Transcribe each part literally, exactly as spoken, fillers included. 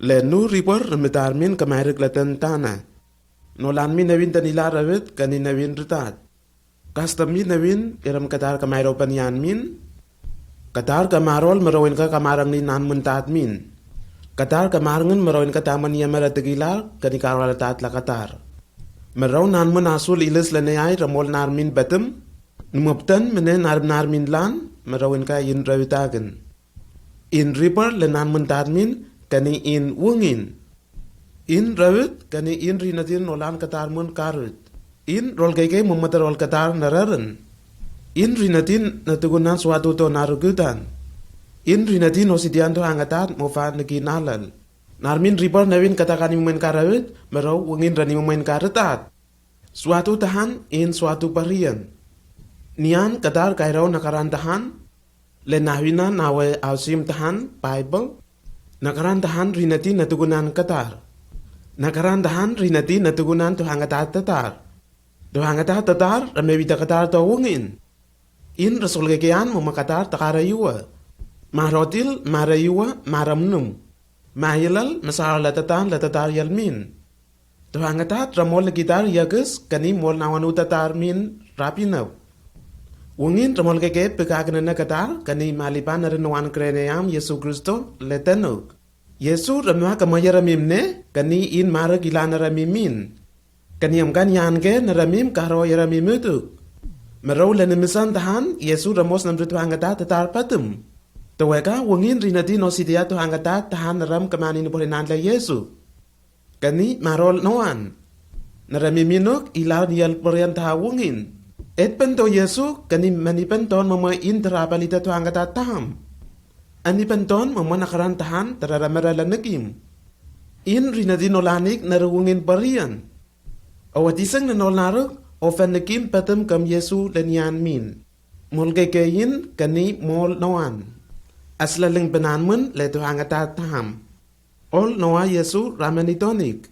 Le nu river remitar min kemairik leten tana. Nolan min newin tenila rewit keni newin ritat. Kastem min newin iram ketar kemairo penian min. Ketar kemarol meroin ke kemarang ni nan mentat min. Ketar kemarngen meroin ke taman ia merategilar keni karol tat la ketar. Merau nan men asul ilis leneai remol nar min betem. Numepten mene nar nar min lan meroin ke in rewitagen. In river le nan mentat min keni in wengin. In rewit keni in rinatin nolan ketar men karut. In rol keke memeter rol ketar nereren. In rinatin netugunan suatu to narugutan. In rinatin nositian to angatat mofa neki nalal. Nar min river newin katakan imen karewit merau wengin rani imen karetat. Suatu tahan in suatu parian. Nian ketar kairau nakaran tahan. Le nahwina nawe ausim tahan Bible. Nakaran tahan rinati netugunan ketar. Nakaran tahan rinati netugunan to angatat tetar. To angatat tetar remewita ketar to wengin. In resol kekean mema ketar tekara iwa. Marotil mara iwa maramnum. Mailal mesar letetan letetar yalmin. To angatat remol lekitar yakes keni mol nawanu tetar min rapinep. Wengin remol keke pekakenene ketar keni malipan rin noan kreneam Yesu Kristo letenuk. Yesu remua kemaya remim ne keni in mara kilan remimin. Keni amkan yan ke neremim karo ia remim utuk. Merau lenemisan tahan Yesu remos nem to angatat tetar patem. Teweka wengin rinati nositia to angatat tahan nerem kemani neborinan le Yesu. Keni marol noan. Neremi minuk ilar nial perian taha wengin. Et pento Yesu keni meni penton mema in terapalita to angatat taham. Ani penton mema nakaran tahan terara merala nekim. In rinati nolanik nere wengin perian. Owatiseng nenol naruk ofen nekim patem kam Yesu lenian min. Mol kekein keni mol noan. Asla leng penan men le to angatat taham. Ol noa Yesu ramen itonik.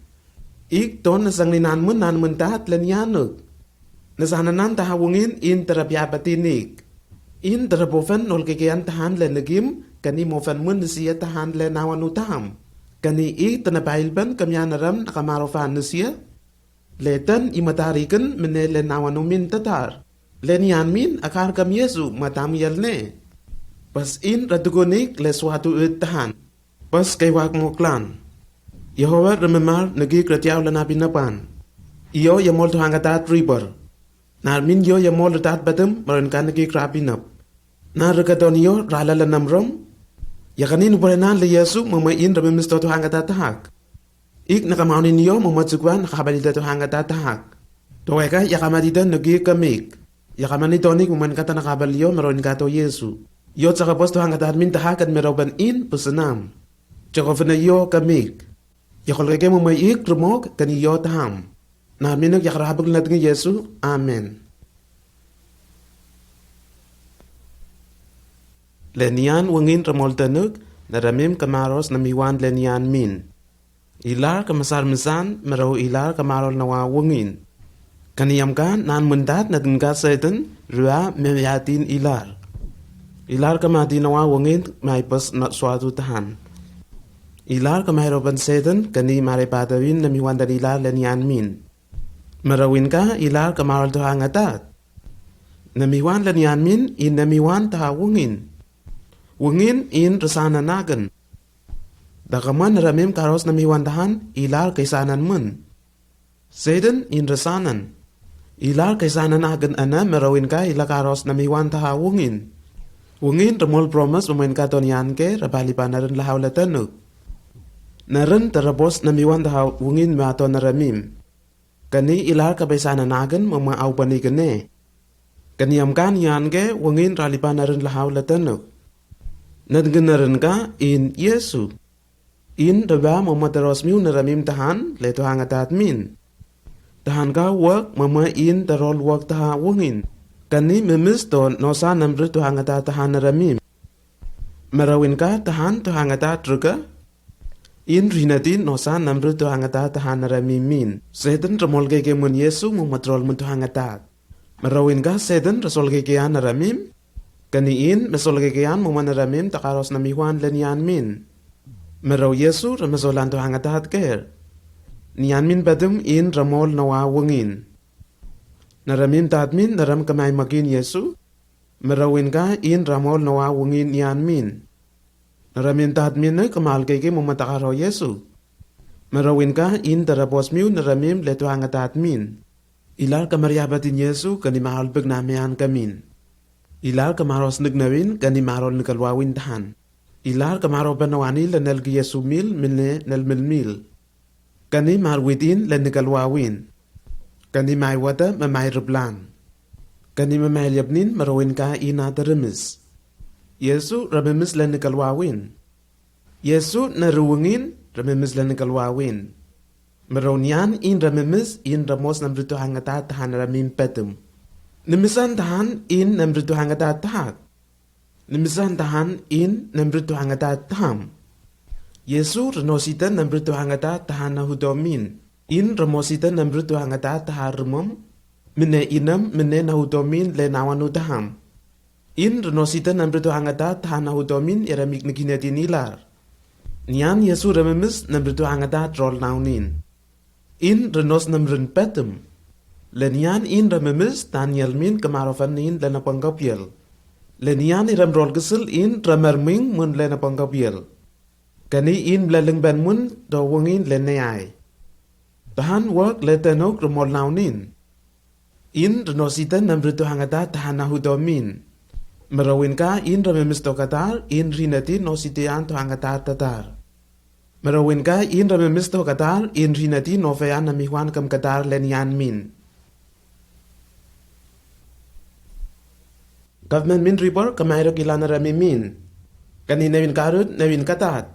Ik ton nesang ni nan men nan men tat lenianuk. Nesananan taha wengin in terapia patinik. In terapofen nol kekean tahan le negim keni mofen men nesia tahan le nawanu taham. Keni ik tenepailpen kemian rem nakamarofan nesia. Leten imatariken mene le nawanu min tetar. Lenian min akar kam Yesu matam yelne. Pas in ratukunik le suatu ut tahan. Pas kaiwak moklan. Yehowa rememar negi kretiau lena pinapan. Iyo yamol to angatat river. Nar min iyo yamol tat batem meron kan negi krapinap. Nar rekaton iyo rala lenam rom. Yakanin uparenan le Yesu mama in rememisto to angatat tahak. Ik nakamaunin iyo mama tsukwan nakabalita to angatat tahak. Toweka yakamatita negi kamik. Yakamani tonik muman kata nakabal iyo meron kato Yesu. Iyo tsakapos to angatat min tahak kan meroban in pesenam. Tsakofena iyo kamik. Yakol keke mama ik remok kan iyo taham. Nah minuk yakarabek nateng Yesu. Amen. Lenian wengin remol tenuk, neremim kamaros nemiwan lenian min. Ilar kamasar mesan, merau ilar kamarol nawa wengin. Kaniamkan nan mendat natengka Satan, rua mewiatin ilar. Ilar kamati nawa wengin maipes na suatu tahan. Ilar kamairopan Satan, kani mare patawin nemiwan dan ilar lenian min. Merawin ka ilar kamarol to angatat. Nemiwan lenian min in nemiwan taha wengin. Wengin in resana nagen. Dakaman neremim karos nemiwan tahan ilar kaisanan men. Satan in resanan. Ilar kaisanan agen ana merawin ka ila karos nemiwan taha wengin. Wengin remol promes memain katon yan ke rabali pa naren lahau letenuk. Naren terabos nemiwan taha wengin meaton neremim. Kani ilar kabaisanan agen mama au panikene. Kaniamkan yan ke wengin ralipan aren lahau letenuk. Natengken aren ka in Yesu. In reba mama teros miu neremim tahan le to angatat min. Tahan ka wak mama in terol wak taha wengin. Kani memis to nosa namre to angatat tahan neremim. Merawin ka tahan to angatat reka. In rinatin nosa namre to angatat tahan neremim min. Satan remol keke mun Yesu mama terol mun to angatat. Merawin ka Satan resol kekean neremim. Kani in mesol kekean mama neremim takaros nemiwan lenian min. Me rau Yesu remesolan to hangatad ker. Nian min bedem in remol noa wengin. Neremim dad min nerem kemai makin Yesu. Me rau inka in remol noa wengin nian min. Neremim dad min ne kemal keke mo matakaro Yesu. Me rau inka in terepos miu neremim le to hangatad min. Ilar kemariabatin Yesu keni marol bek na mean kemin. Ilar kemaros nek newin keni marol nekelwawin tahan. Ilar kemaro benoani le nel ke Yesu mil mene nel mil mil. Keni mar witin le nekelwawin. Keni mai wata me mai replan. Keni me mai liapnin me rau inka in a teremis. Yesu rememis le nekelwawin. Yesu ne ruwengin rememis le nekelwawin. Me rau nian in rememis in remos nemritu hangatad tahan neremim bedem. Nemisan tahan in nemritu hangatad tahak. Nemisan tahan in nemritu hangatad taham. Yesu renosita nemritu hangatad tahan nahudomin. In remosita nemritu hangatad tahan remem. Mene inem mene nahudomin le nawanu taham. In renosita nemritu hangatad tahan nahudomin iremik nekinetin ilar. Nian Yesu rememis nemritu hangatad rol naunin. In renos nemren bedem. Le nian in rememis Daniel min kemarofen in le nepengkepiel. Le nian irem rol kesel in remerming mun le nepengkepiel. Keni in mleleng ben mun do wengin le neai. Tahan wak le tenok remol naunin. In renosita nemritu hangatad tahan nahudomin. Me rau inka in rememis to katar in rineti nositian to hangatad tatar. Me rau inka in rememis to katar in rineti nofean namihuan kem katar le nian min. Government min report kemairok ilan neremim min. Keni newin karut newin katad.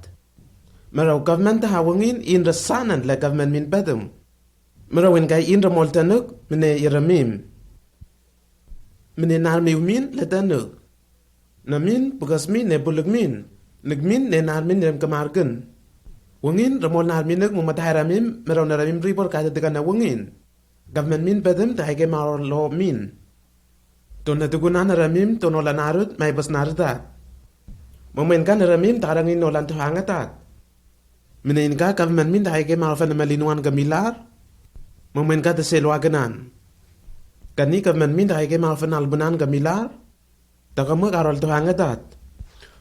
Me rau government taha wengin in resanen le government min bedem. Me rau inka in remol tenok mene iremim. Mene narmiu min le tenok. Nemin bekas min ne buluk min. Nek min ne narmin rem kemarken. Wengin remol narmin nek mo matai remim me rau neremim report kata dekan na wengin. Government min bedem taike marol lo min. To ne tugunan neremim to nolan arut mai bes narutat. Mo menka neremim tarangin nolan to hangatad. Mene inka government min taike marofen melinuan kemilar. Mo menka te selwagenan. Keni government min taike marofen albunan kemilar. Takama karol to hangatad.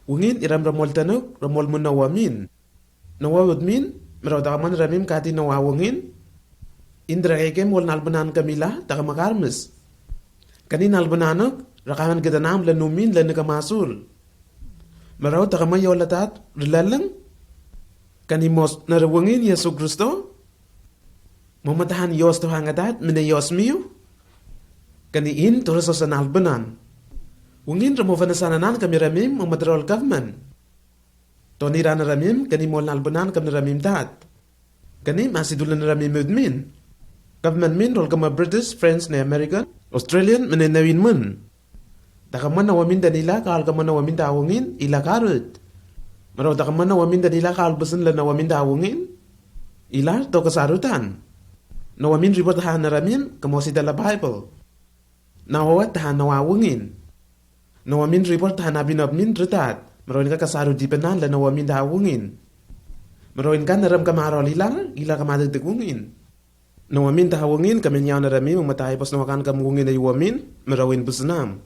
Wengin irem remol tenok remol mun nawa min. Nawa wut min me rau takaman remim kati nawa wengin. In drake mol nalbunan kemila takama karmes. Keni nalbunan ok rakahan kita nam le numin le nekamasul. Me rau takama yolatad releleng. Keni mos nere wengin Yesu Kristo. Mo matahan yos to hangatad mene yos miu. Keni in to resosa nalbunan. Wengin remo fenesananan kemi remim mo materol government. To niran neremim keni mol nalbunan kem neremim dad. Keni masidulen neremim udmin. Government min rol kema British, French ne American, Australian mene newin mun. Takaman nawa min dan ila kal kema nawa min ta wengin ila karut. Me rau takaman nawa min dan ila kal besen le nawa min ta wengin. Ilar to kesarutan. Nawa min report tahan neremim kemosita le Bible. Nawa tahan nawa wengin. Nawa min report tahan abin abmin retat. Me rau inka kesarut dipenan le nawa min ta wengin. Me rau inka nerem kemarol ilar ila kemadedek wengin. Nawa min ta wengin kemenian neremim mo matai bos nawakan kem wengin ai wamin me rau in besenam.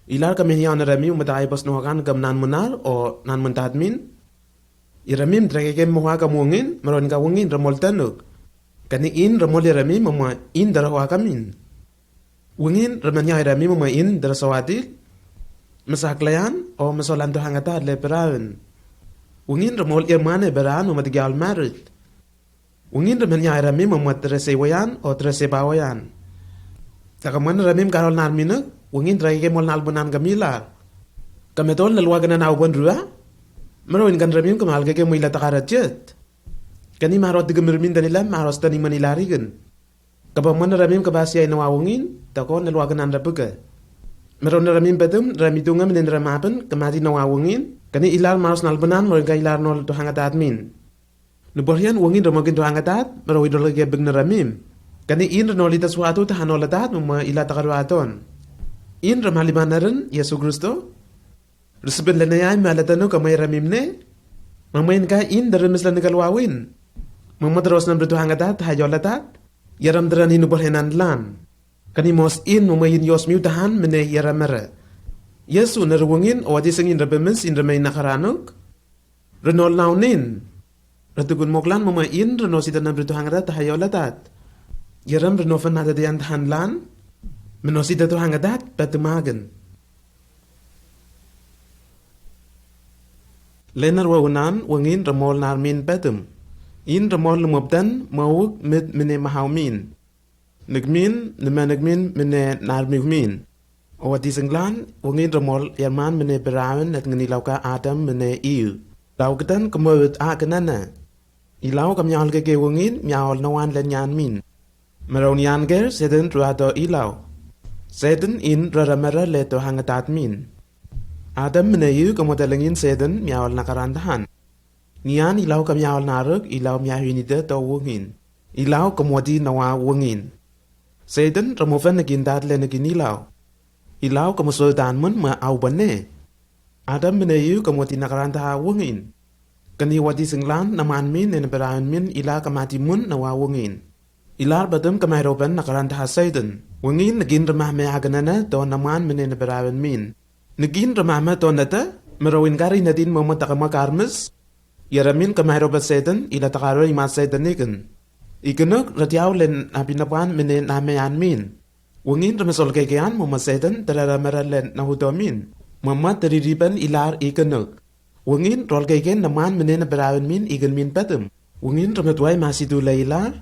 Ilar kemenian neremim mo matai bos nawakan kem nan menar o nan mentad min. Iremim drake kem moha kem wengin me rau inka wengin remol tenok. Keni in remol iremim mo ma in derawa kemin. Wengin remenia iremim mo ma in derasawadil. Mesaklean o mesolan to hangatad le beraun. Wengin remol irmane beraun mo matigal marit. Wengin remenia iremim mo ma terese wayan o terese bawayan. Takaman remim karol narminek wengin drake mol nalbunan kemilar. Kemetol nelwagenan auban rua. Me rau inkan remim kemal keke mo ila takarajet. Keni marot dikemirmin dan ila maros tani manilarigen. Kebaman neremim kebasiai nawa wengin takon nelwagenan rebeke. Me rau neremim bedem remitunga mene neremapen kemati nawa wengin. Keni ilar maros nalbunan mo inka ilar nol to hangatad min. Neborhian wengin remokin to hangatad me rau idol keke bek neremim. Keni in renolita suatu tahan nolatad mo ma ila takaruaton. In remaliman neren Yesu Kristo. Reseben le neai me alatano kemai remim ne. Mamain ka in daramis la nikalwawin. Mamateros nam ritu hangatat hayolatat. Yaram daran hinubarhenan lan. Kanimos in mamain yos miu tahan mene yaramere. Yesu na ruwangin o ati singin rabemis in remain nakaranuk. Renol naunin. Ratukun moklan mamain renosita nam ritu hangatat hayolatat. Yaram renofen natadian tahan lan. Menosita tu hangatat patumagen. Lenar waunan wangin remol narmin petum. In remol lumobdan mawuk mit mene mahaumin. Nagmin, nema nagmin mene narmiumin. O ati singlan, wangin remol yarman mene berawen at ngenilauka Adam mene iu. Laukatan kemawit a kenana. Ilau kamiaol keke wangin, miaol nawan lenyan min. Merau nian ger, Satan ruato ilau. Satan in raramara leto hangatat min. Adam mene iu kemotelengin Satan miaol nakarantahan. Nian ilau kamiaol naruk, ilau miahuinida to wangin. Ilau kemoti nawa wangin. Satan remofen negindat le negin ilau. Ilau kemosultan mun ma au bane. Adam mene iu kemoti nakarantaha wangin. Kani wati singlan naman min nene berawen min ila kemati mun nawa wangin. Ilar batum kemai roben nakarantaha Satan. Wangin negin remah me agenana to naman mene neberawen min. Negin remah me to nata, merawin kari nadin mama takama karmes. Yaramin kemai roben Satan, ila takaro ima Satan iken. Ikenuk ratiau len apinapan mene namean min. Wangin remesol kekean mama Satan, terara mera len nahudo min. Mama teririban ilar ikenuk. Wangin rol keken naman mene neberawen min iken min petum. Wangin remetuai masitu le ilar.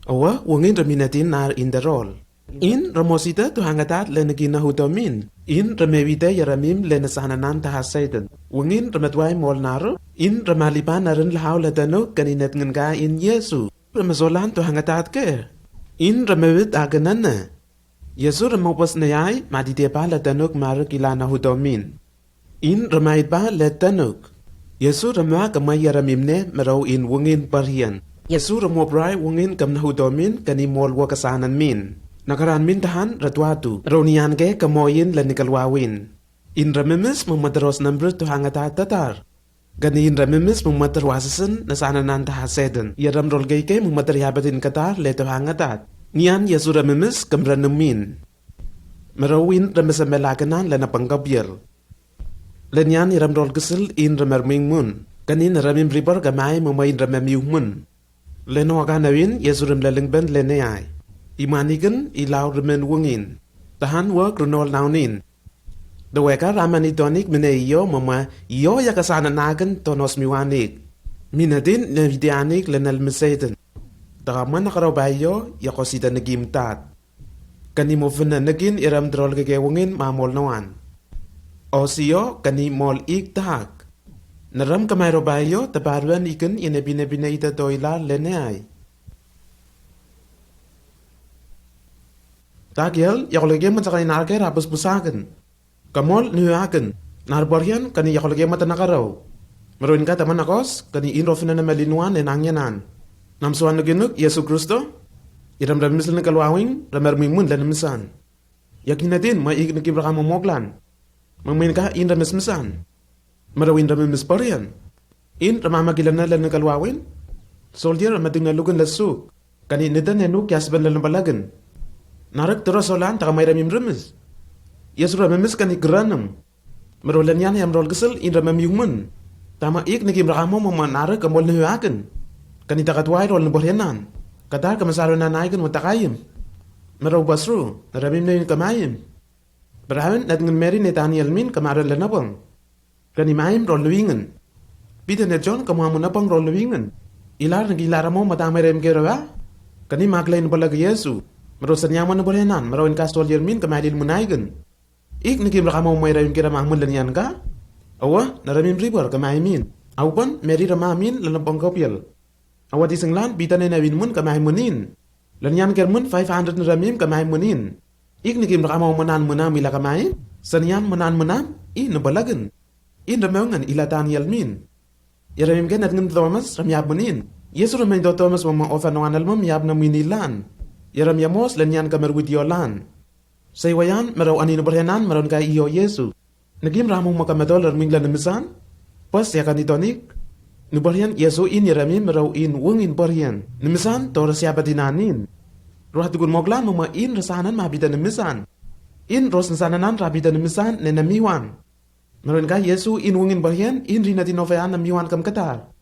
Awa, wangin reminatin nar inderol. In remosita tu hangatat le negin nahudo min. In remewita yaramim le nesananan taha Satan. Wangin remetuai mol naru. In remalipan narin lahau le tenuk kani net ngenka in Yesu. Remesolan tu hangatat ke. In remewit agenana. Yesu remopos neyai, maditepa le tenuk maruk ila nahudo min. In remait pa le tenuk. Yesu remua kemai yaramim ne merau in wangin parian. Yesu remoprai wangin kem nahudo min kani mol wakasanan min. Nakaran min tahan retuatu. Ronian ke kemoin le nikalwawin. In rememis mamateros nambrut tu hangatat tatar. Kani in rememis mamaterwasasen nasananan taha Satan. Yaram rol keke mamateriabatin katar le tu hangatat. Nian Yesu rememis kemrenemin. Merawin remesembelakenan le napengkabiel. Lenian iram rol kesel in remerming mun. Kani neramim ribar kamai mamain rememiu mun. Leno akan awin Yesu rem leleng ben lene ai. Imaniken ilau remen wangin. Tahan wak renol naunin. Deweka raman itonik mene iyo mama iyo ya kasana nagen tonos miwanik. Minatin nevidianik lenal meseten. Takaman nakarau bayo ya kosita negim tat. Kani mo fena negin iram drol keke wangin mamol nawan. O siyo kani mol ik tahak. Neram kamairo bayo tabaruan iken ine bine bine ita doila lene ai. Tagial, yakolege matsakani narke rapus pusaken. Kamol nuaken. Narborian kani yakolege matanakarau. Meruin kata manakos, kani inro fena na malinuan en angyanan. Namsuan negenuk Yesu Kristo. Iram remis lene kalwawing, remer mimun lene misan. Yakinatin ma ik nekim rakamomoklan. Mamain ka in remis misan. Merawin remis porian. In remama gilana lene kalwawin. Soldier mating na lugan lasuk. Kani nita nenu kias ben lene balagen. Narak teros solan takamai remim remis. Yesu remis kani geranum. Mero lenian yam rol kesel in rememiumen. Tama ik nekim rakamo mama narak kemol nehuaken. Kani takatwai rol neborhenan. Katar kemesaru nanaiken watakayim. Mero basru, remim nein kamayim. Berawen nat ngen Mary Nathaniel min kemarin lenabang. Kani maim rol lewingen. Peter ne John kemua menabang rol lewingen. Ilar negi ilar amo mata merem ke rewa. Kani maklai nebala ke Yesu. Mero seniaman nebolenan, mero in kastol yermin kemailil menaigen. Ik nekim rakamo mai rawin kira mamun lenian ka. Awa, naramim ribor kemaimin. Aupan, Mary ramamin, lenabang kopiel. Awa tisenglan, Peter ne nawin mun kemaimunin. Lenian kermun five hundred naramim kemaimunin. Ik nekim rakamo menan menam ila kemai. Senian menan menam, i nebalagen. In remewngan ila Daniel min. Yaramim ke nat ngen Thomas ramiab menin. Yesu remain do Thomas mama ofa noan almam yab na minilan. Yaram yamos lenian kamer witiolan. Saiwayan merau ani neberhenan merau ka iyo Yesu. Nekim ramu maka medol reming la nemisan. Pas ya kan itonik. Nubarian Yesu in i remi me ro in wungin barian. Nemisan to resiapa dinanin. Roa dugun moglan mama in resanan mabida nemisan. In ros nesananan rabida nemisan ne namiwan. Meron ka Yesu in wungin barian in rina dinofean namiwan kam ketar.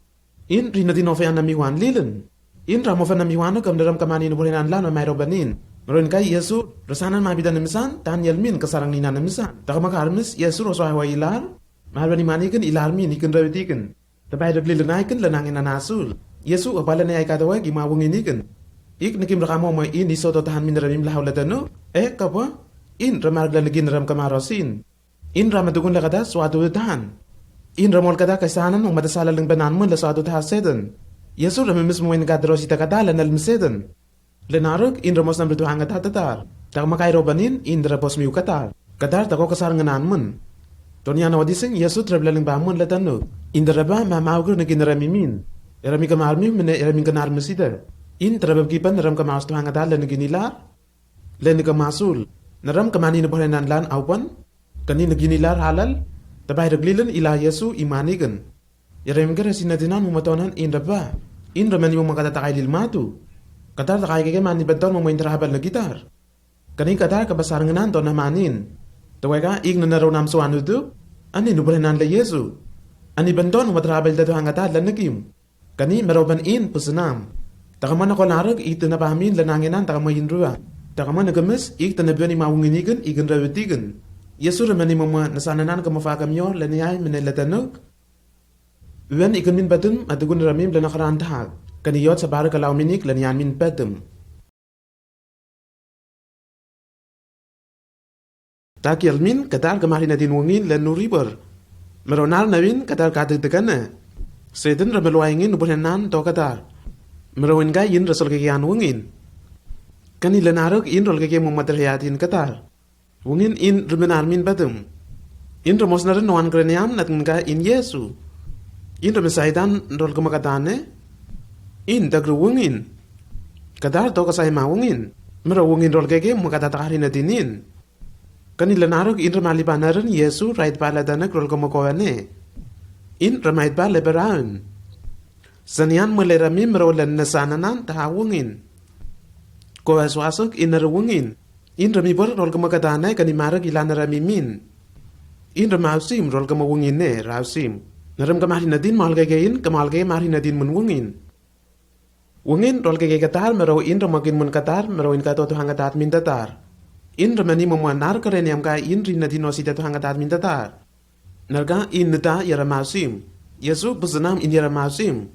In rina dinofean namiwan lilen. In ramofen namiwan kam daram kamani nubarian lan mamai robanin. Meron ka Yesu resanan mabida nemisan Daniel min kesarang nina nemisan. Takamakarmis Yesu roswa wa ilar. Marbani maniken ilar min iken rawitiken. Tabai rek lilen aiken lenangin anasul. Yesu apala ne aika dawa gima wungin iken. Ik nekim rekamo ma in iso to tahan min ramim lahu latano. E kapa? In ramarag lanegin ram kamarosin. In ramadugun lakada suatu tahan. In ramol kada kaisanan mong matasala leng banan mun la suatu tahan setan. Yesu ramimis mo in kadro si takada lanal mesetan. Lenaruk in ramos nam retuhang kata tatar. Takamakai robanin in darabos miu katar. Katar tako kasar ngenan mun. Tonian wadising Yesu trablaling bamun latanu. In daraba mamaugur negin ramimin. Erami kamarmi mene erami kenar mesida. In trabab kipan ram kamaus tuhang kata lenegin ilar. Lenegin kamasul. Naram kamani nebarenan lan aupan. Kani negin ilar halal. Tabai reglilen ila Yesu imanigen. Yerem kere sinatinan mumatonan in raba. In ramani mumakata takai lil matu. Katar takai keke mani benton mama in trabal negitar. Kani katar kabasar ngenan to namanin. Taweka ik nena ronam suan udu. Ani nubarenan le Yesu. Ani benton mama trabal datu hangata lenekim. Kani meroban in pesenam. Takamana konarek ik tena pamin lenangenan takama in rua. Takamana gemes ik tena bani mawungin iken iken rawitiken. Yesu ramani mama nasananan kama fakam yo leniai mene letanuk. Wen iken min batum atugun ramim lena karan tahak. Kani yot sabar kalau minik lenian min batum. Takial min katar kamari nadin wungin len nuribar. Meronar nawin katar katek tekane. Seden rameluaingin nubuhenan to katar. Merowin ka yin resol kekian wungin. Kani lenaruk in rol keke mumaterhiatin katar. Wungin in remenar min batum. In remos naren noan kreniam natnga in Yesu. In remesaidan rol kemakatane. In dagru wungin. Kadar to kasai ma wungin. Mero wungin rol keke makatatakari na dinin. Kani lenaruk in remalipa naren Yesu rait pa ladanek rol kemakoane. In remait pa leberaun. Sanian meleramim rol len nesananan taha wungin. Kowa swasuk in nere wungin. In remi bor rol kemakatane kani marek ilan remi min. In rem ausim rol kema wungin ne rausim. Nerem kemari nadin mal keke in kemal ke mari nadin mun wungin. Wungin rol keke katar mero in remakin mun katar mero in kato Tuhan katat min tatar. In remani memuan nar keren yam ka in ri nadin osi Tuhan katat min tatar. Narga in neta yara mausim. Yesu pesenam in yara mausim.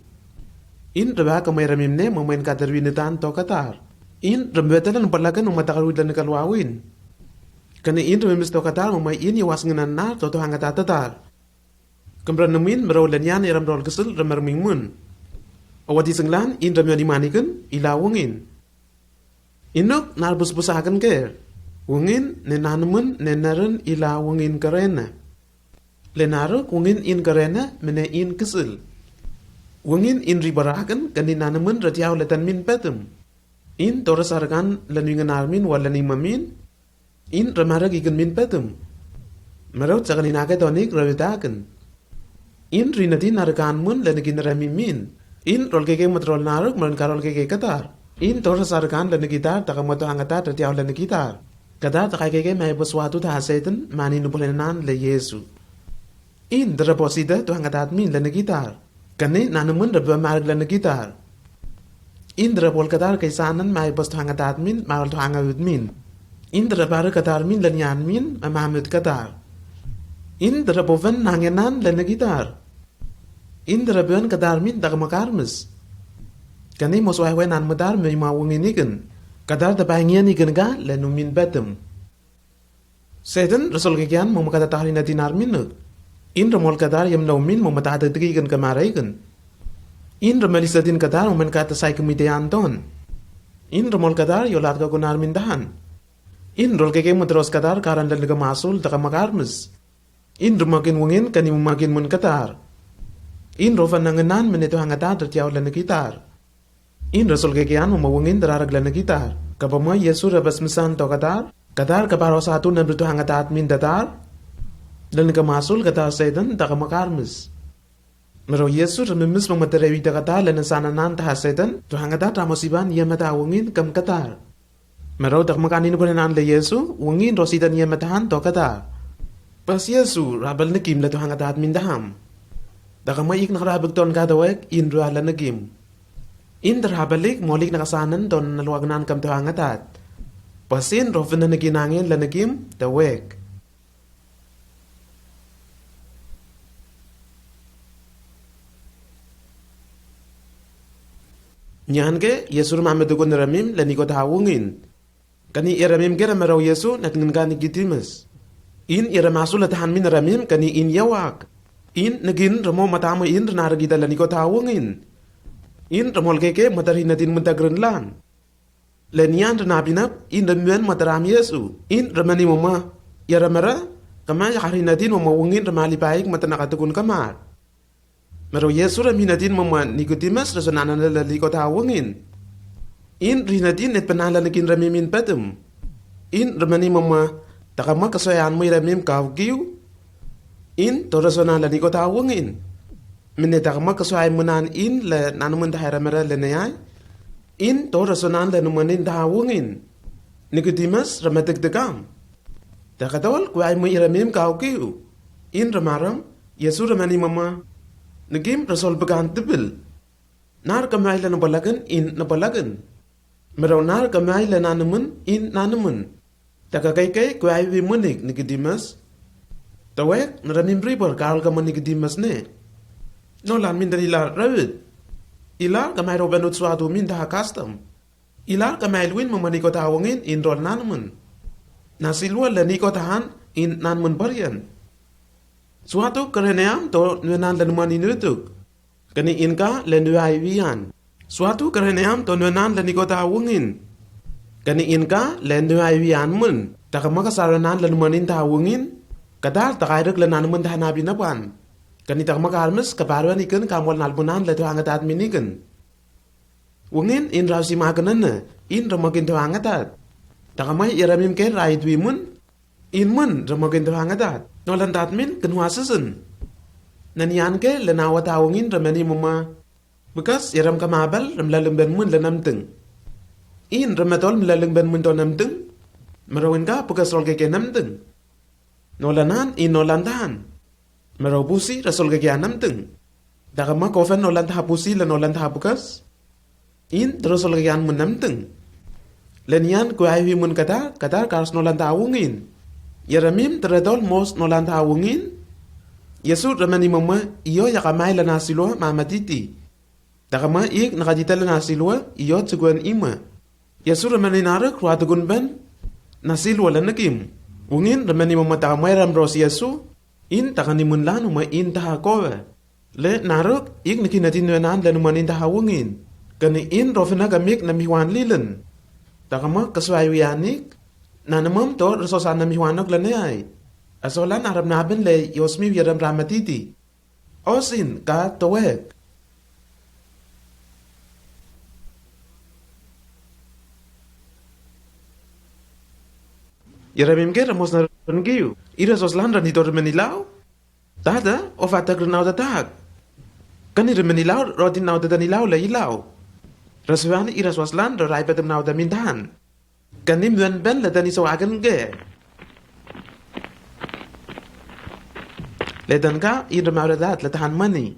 In reba kemai remim ne memain katar win netan to katar. In rembetalan palakan mematakar widan kalwawin. Kani in remis to katar memai in yawas ngenan nar to Tuhan katat tatar. Kemran nemin mero lenian yaram rol kesel remer mingmun. Awati senglan in remion imaniken ila wungin. Inuk nar busbusaken ke. Wungin ne nanemen ne naren ila wungin kerena. Lenaruk wungin in kerena mene in kesel. Wungin in ribaraken kani nanemen retiau letan min petum. In torasarkan lenwingan armin wa lenimamin. In remarek iken min petum. Merot sakan inake tonik rewitaken. In rinati narekan mun lenekin remimin. In rol keke metrol naruk meren karol keke katar. In torasarkan lenekitar takamoto hangatar retiau lenekitar. Katar takai keke mai beswatu tahaseten mani nupolenan le Yesu. In deraposida Tuhan katat min lenekitar. Kani nanemen reba marek lenekitar. In derapol katar kaisanan mai bos Tuhan katat min marol Tuhan ngawit min. In derapare katar min lenian min mamamut katar. In derapoven nangenan lenekitar. In deraben katar min takamakarmes. Kani moswaiwai nan metar mei mawungin iken. Katar tapaingian iken ka lenumin betem. Seden resol kekian memakata tahari na dinar minuk. In remol katar yem naumin memakata tegiken kemaraiken. In remelisa din katar memakata sai kemitean ton. In remol katar yolat ka kunar mindahan. In rol keke medros katar karan dan lega masul takamakarmes. In remakin wengin kani memakin mun katar. In rofan nangenan meneto hangatar tertiau lenekitar. In resol kekian mama wengin terarag lenekitar. Kapama Yesu rebas mesan to katar. Katar kaparo satu nan beto hangatat min datar. Dan lega masul katar Seden takamakarmes. Mero Yesu remimis mong matarewi da kata lena sana nan taha setan, to hangata tamo siban ia mata wungin kam kata. Mero dak makanin kurenan le Yesu, wungin ro sitan ia matahan to kata. Pas Yesu rabal nekim le to hangata at mindaham. Dak ma ik nak rabal ton kata wek, in ro ala nekim. In der habalik molik nakasanan ton nalwagnan kam to hangatat. Pasin ro fina nekinangin le nekim, to wek. Nyan ke, Yesu rama metukun ramim, le niko ta wungin. Kani ia ramim ke rama rau Yesu, nat ngen ka Nicodemus. In ia rama su le tahan min ramim, kani in yawak. In negin ramo matamo in rana ragita le niko ta wungin. In ramol ke ke matar hinatin munta grenlan. Le nian rana pinap, in remuen mataram Yesu. In remani mama, ia ramara, kama ya hari natin mama wungin rama lipaik matana katukun kamar. Mero Yesu rami natin mama Nicodemus resonanan le liko ta wungin. In ri natin net penala nekin rami min patum. In remani mama, takama kasoyan mo iramim kau kiu. In to resonan le niko ta wungin. Mene takama kasoyan munan in le nanumun ta hera mera le neyai. In to resonan le numanin ta wungin. Nicodemus ramatik dekam. Takatol kuai mo iramim kau kiu. In ramaram, Yesu ramani mama. Nekim resol bekan tebil. Nar kamai le nabalagan, in nabalagan. Merau nar kamai le nanumun, in nanumun. Taka kai kai kuai wi munik Nicodemus. Tawek, naramim ribar kal kama Nicodemus ne. No lan min dan ilar rawit. Ilar kamai ro benut suatu min daha custom. Ilar kamai luin mama niko ta wungin in rol nanumun. Nasilwa le niko tahan in nanumun barian. Suatu kereneam to nuenan le numan inutuk. Kani inka le nuai wian. Suatu kereneam to nuenan le niko ta wungin. Kani inka le nuai wian mun. Takama kasaranan le numanin ta wungin. Kadar takairuk le nanumun ta nabi napan. Kani takama karmes kaparuan ikan kamwal nalbunan le to hangatat minikan. Wungin in rau si makanana, in ramakin to hangatat. Takamai iramim ke rai dwi mun, in mun ramakin to hangatat. Nolan tat min kenwa sesen. Nanian ke le nawa ta wungin ramani mama. Bekas iram kamabal ram laleng ben mun le namteng. In ramatol lam laleng ben mun to namteng. Merawin ka bekas rol ke ke namteng. Nolanan in nolantan. Merau pusi resol kekian namteng. Takama kofen nolan taha pusi le nolan taha bekas. In terus sol kekian mun namteng. Lenian kuai wi mun kata, kata kars nolan taha wungin. Yaramim teredol mos nolan taha wungin. Yesu remani mama iyo yakamai le nasilwa mama titi. Takama ik nakajita le nasilwa iyo tsukuan ima. Yesu remani naruk rua tukun ben nasilwa le nekim. Wungin remani mama takamai ram ros Yesu. In takani mun lanu ma in taha kowe. Le naruk ik niki natin nuenan le numan in taha wungin. Kani in rofina kamik na mihuan lilen. Takama kaswai wianik. Nanamam to resosan na mihuanok le neai. Asolan aram naben le yosmi wiaram ramatiti. Osin ka towek. Yaramim ke ramos na rengiu. Ira soslan rani to remenilau. Tata, o fatak renau tatak. Kani remenilau, rotin nau tata nilau le ilau. Rasuan ira soslan ro rai patem nau tamintahan. Kani muen ben le tani so agen ge. Le tan ka in remaura dat le tahan mani.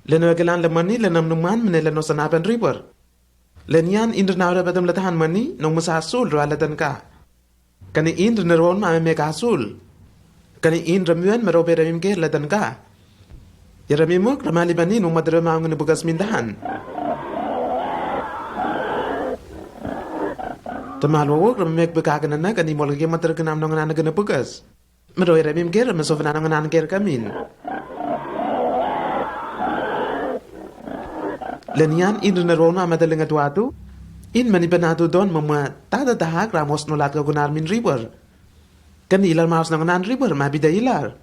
Le no kelan le mani le nam numan mene le no sanapen river. Le nian in renaura patem le tahan mani no musa sul ro le tan ka. Kani in reneron ma me ka sul. Kani in remuen mero pe remim ke le tan ka. Ya remimuk remali bani no madre ma ngene bukas mindahan. Temal wawuk remek beka kenana kani mol ke mater kenam nongan ana kena bekas. Meroi remim ger meso fena nongan ana ger kamin. Lenian in rena rona mata lenga tuatu. In mani penatu don mama tata tahak ramos nolat ka gunar min river. Kani ilar maus nongan ana river ma bida ilar.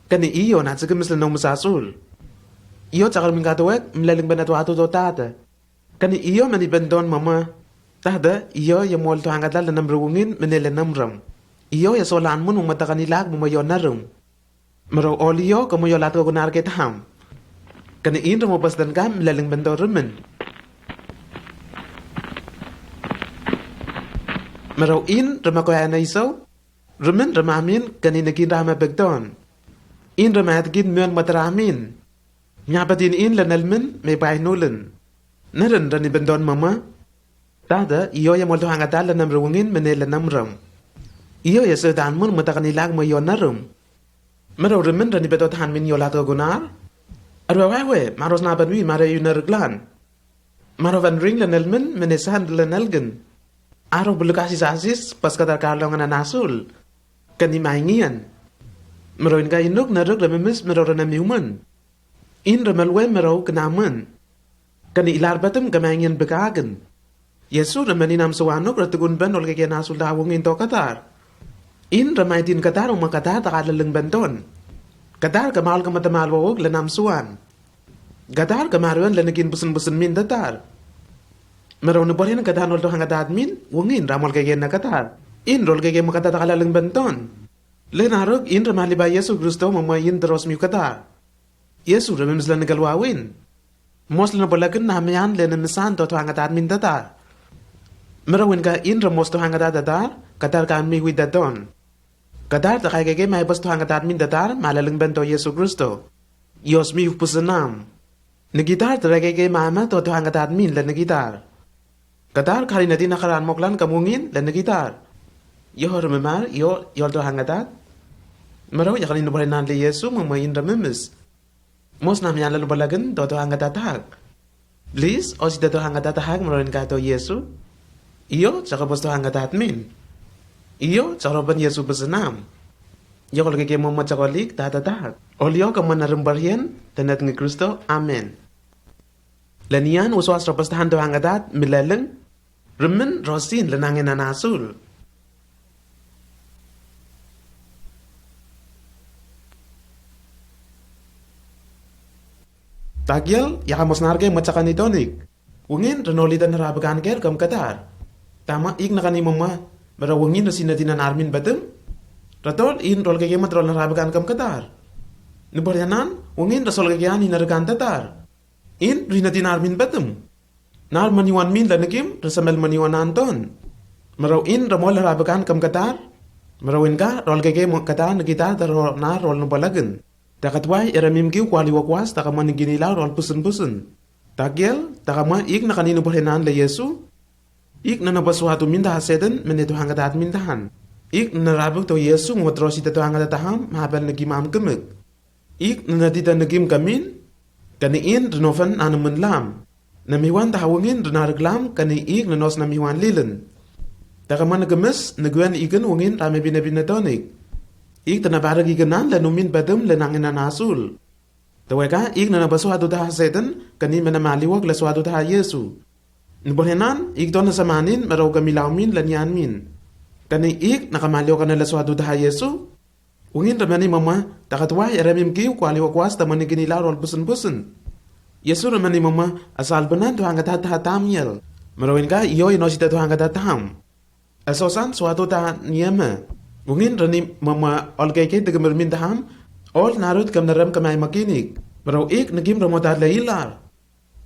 Kani iyo na tsekemis lenong mesasul. Iyo cakar min katuek mleleng penatu atu to tata. Kani iyo mani bendon mama. Tahda iyo ya mol tu hangat lal lenam rewungin mene lenam rem. Iyo ya solan mun mama takani lak mama yo narum. Mero oli yo kamo yo lat ko gunar ke taham. Kani in re mobasdan ka milaling bento remen. Mero in re makoya na iso, remen re mamin kani nakin ra mabegdon. In re mayatigin muen mataramin. Nyapatin in lenelmen me bai nulen. Neren re ni bendon mama. Tata, iyo ya molto hangatal lenam rewengin mene lenam rem. Iyo ya se dan mun mata kanilag mo iyo narum. Mero remen re ni beto tahan min iyo lato gunar. Arwa wawe, maros na banwi mare yu nerglan. Maro van ring lenelmen mene sand lenelgen. Aro belukasi sasis pas kadar kalong na nasul. Kani maingian. Mero in ka inuk neruk rememes mero rena miumen. In remelwe mero kenamen. Kani ilar batem kamaingian bekagen. Yesu remeni nam suanuk retegun ben olkeke nasul da wengin to katar. In remaitin katar uma katar takaleleng benton. Katar kemal kematamal wawuk lenam suan. Katar kemaruan lenekin besen-besen min datar. Mero ne borin katar nol to hangatat min, wengin ramol keke na katar. In rol keke makatar takaleleng benton. Lenaruk in remali ba Yesu Kristo mama in teros miu katar. Yesu rememes lene galwawin. Mos lene bolaken namian lene mesan to to hangatat min datar. Mero win ka in remos to hangatat datar, katar kan mi wi daton. Katar takai keke mai bas to hangatat min datar, malaleng bento Yesu Kristo. Yos mi pusenam. Negitar tarai keke mama to to hangatat min le negitar. Katar kari nadi nakaran moklan kamungin le negitar. Yo rememar, yo, yo to hangatat. Mero ya kani nubarinan le Yesu mama in rememes. Mos namian le nubalagen to to hangatat hak. Please, osi to to hangatat hak mero in ka to Yesu. Iyo, tsaka bos to hangatat min. Iyo, tsaka roban Yesu besenam. Yo kol keke mama tsaka lik tata tak. Ol yo kaman na rembarian, tenet nge Kristo. Amen. Lenian uswas ropas tahan to hangatat, milaleng. Remen rosin lenangen anasul. Tagiel, ya kamos narke matsaka ni tonik. Wengin renolitan rabekan ker kam katar. Tama ik nakani mama, mera wengin resina tinan armin batem. Ratol in rol keke mat rol rabekan kam katar. Nubarianan, wengin resol keke ani narekan tatar. In rina tinan armin batem. Nar maniwan min lanikim, resamel maniwan anton. Merau in ramol rabekan kam katar. Merau in ka, rol keke mo katar nagitar da rol na rol nubalagen. Takatwai eramim kiu kwali wakwas, takama niginilau rol pusen-pusen. Tagiel, takama ik nakani nubarhenan le Yesu. Ik nanabaswatu min da haseden, mene to hangatat min dahan. Ik nanarabuk to Yesu, motrosi to hangatat taham, mabel nagimam kemek. Ik nanatita nagim kamin, kani in renofen nanemen lam. Namiwan taha wengin renarek lam, kani ik nanos namiwan lilen. Takama nagemes, nagwen iken wengin rame bina-bina tonik. Ik tanabarek ikenan lenumin badem lenangen anasul. Taweka ik nanabaswatu taha haseden, kani menamaliwak leswatu taha Yesu. Nubarhenan, ik to nasamanin, merau kamilau min, lenian min. Kani ik nakamaliwak na leswatu taha Yesu. Wengin remani mama, takatwai eramim kiu kwali wakwas tamani ginilau rol pusen-pusen. Yesu remani mama, asal benan to hangatat taha tamiel. Merau in ka iyo inosita to hangatat taham. Asosan swatu taha nieme. Wengin reni mama ol keke tegemer min taham. Ol narut kam nerem kamai makinik. Merau ik negim remotat le ilar.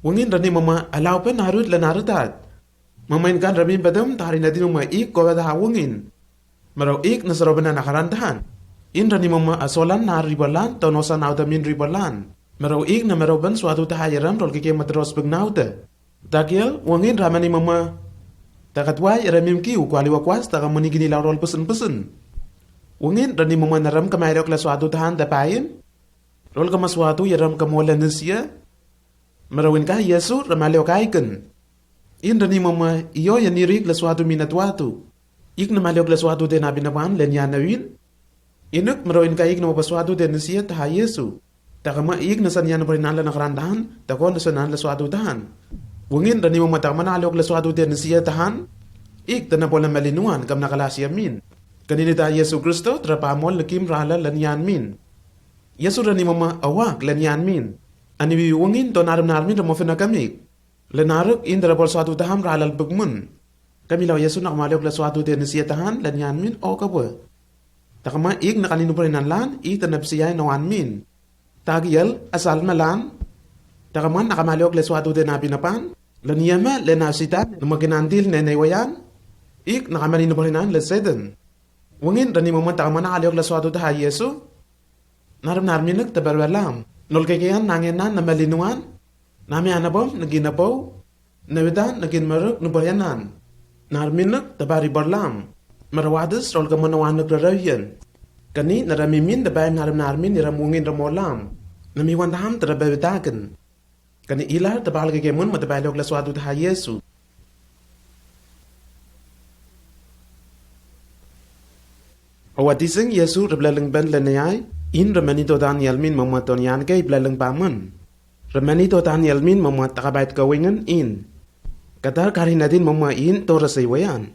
Wengin reni mama alau pen narut le narutat. Mama in kan remi badem tahari nadin mama ik kowa taha wengin. Merau ik nasaro bena nakaran tahan. In reni mama asolan na ribalan, tonosan audamin ribalan. Merau ik na merau ben swatu taha yaram rol keke matros begnauta. Tagiel, wengin ramani mama. Takatwai eramim kiu kwali wakwas, takamani ginilau rol pusen-pusen. Wengin reni mama naram kamairok leswatu tahan tapain. Rol kama swatu yaram kamola nesia. Merau in ka Yesu, ramaliwak aiken. In reni mama, iyo yanirik leswatu minatwatu. Ik namaliwak leswatu te nabinawan, lenian nawin. Inuk merau in ka ik namabaswatu te nesia taha Yesu. Takama ik nasan yan barinan le nakaran tahan, tako nasanan leswatu tahan. Wengin reni mama takama naliwak leswatu te nesia tahan. Ik tanapola malinuan, kam nakalasia min. Kanini ta Yesu Kristo, trapamol lekim rala lenian min. Yesu reni mama awak lenian min. Aniwi wengin to naram narmin remo fena kamik. Lenaruk in darabol swatu taham ralal begmen. Kamilau Yesu nakamaliwak leswatu te nesia tahan, lenian min o kabwe. Takama ik nakani nubarinan lan, ik tanapsiai nawan min. Tagiel, asal malan. Takaman nakamaliok le suatu de na binapan. Laniama le na sita numakinandil ne naiwayan. Ik nakamani nubahinan le seden. Wangin rani maman takaman nakaliok le suatu de ha Yesu. Naram narminak tabarwalam. Nol kekean nangenan namalinuan. Nami anabom nagin abaw. Nawidan nagin maruk nubahinan. Narminak tabari barlam. Marawadis rol kamanawanak rarayan. Kani naramimin dabayam naram narmin iram wangin ramolam. Namiwan taham tarabawitakan. Kani ilar tabal kekemun matabaliok le suatu de ha Yesu. Awatising Yesu rablalang ben le nayai, in ramani to Daniel min mama ton yan ke iblalang bamun. Ramani to Daniel min mama takabait kawingan in. Katar karinatin mama in to rasaywayan.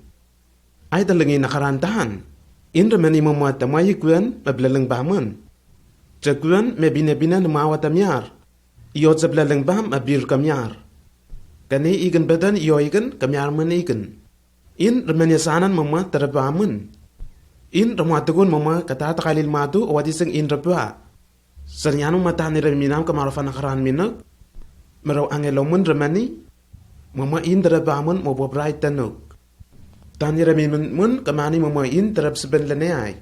Ay talangi nakarantahan. In ramani mama tamayi kuan mablalang bamun. Jakuan mabina-bina namawa tamyar. Iyo sablalang bam abir kamyar. Kani ikan badan iyo ikan kamyar man ikan. In ramani sanan mama tarabamun. In ramatukun mama kata takalil matu awatising in raba. Sanyanu mata ni raminam kamarafan nakaran minak. Maraw angelomun ramani. Mama in tarabamun mabobrai tanuk. Tani ramimun kamani mama in tarab seben le nayai.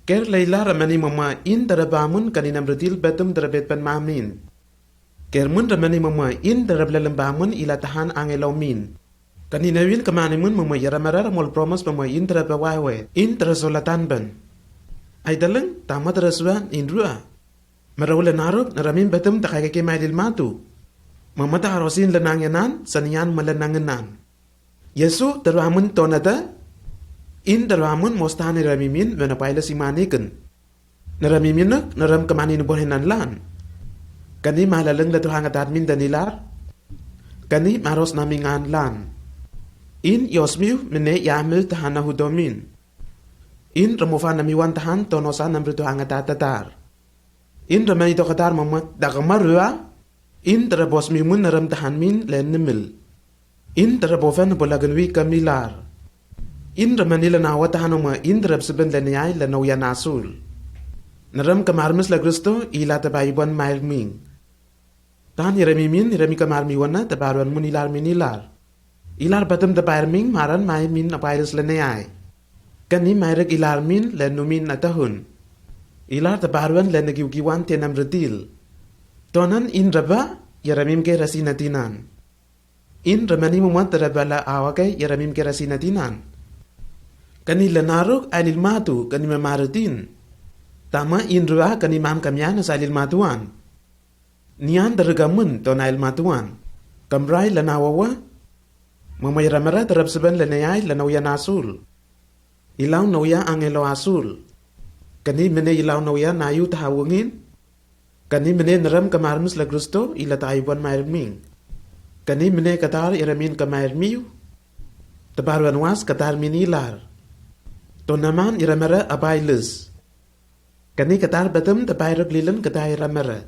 Ker leila ramani mama in tarabamun kani namratil betum tarabet pen mamin. Ker mun ramani mama in tarablalang bamun ila tahan angelomin. Kani nawin kamani mun mama yaramara ramol promas mama in tarabawaiwe in tarasolatan ben. Ay talang tama taraswa in rua. Maraw le naruk naramin betum takakeke mailil matu. Mama taharosin lanangenan sanian malanangenan. Yesu taramun tonata. In taramun mostan iramimin mena paila simanikan. Naramiminak naram kamani nubahinan lan. Kani malalang la tuhang atat min danilar. Kani maros namingan lan. In yosmiu mene yamil tahana hudomin. In ramufan namiwan tahan tonosan namru tuhang atat tatar. In ramani to katar mamat dakamarua. In tarabos mi mun naram tahan min len nimil. In tarabofan bolagan wi kamilar. In ramani lanawa tahan uma in tarabsaban len yai lanaw yan asul. Naram kamarmas la Kristo ila tabayuban mail ming. Tahan irami min irami kamarmi wana tabaruan mun ilar min ilar. Ilar batam tabayar ming maran mai min apairas len yai. Kani mairag ilar min len numin atahun. Ilar tabaruan len nagiwgiwan tenam redil. Tonan in raba yaramim ke rasinatinan. In ramani mumat tarabala awake yaramim ke rasinatinan. Kani lanaruk ailil matu kani mamarutin. Tama in rua kani mam kamyan asailil matuan. Nian taragamun tonail matuan. Kamrai lanawawa. Mamay ramara tarabsaban lanayay lanaw yan asul. Ilaw nawya angelo asul. Kani mene ilaw nawya nayu tahawangin. Kani mene naram kamarmus la Kristo ila tayuban mairming. Kani mene katar iramin kamairmiu. Tabaruan was katar min ilar. Tonaman iramara abailus. Kani katar batam tabairag lilan katar iramara.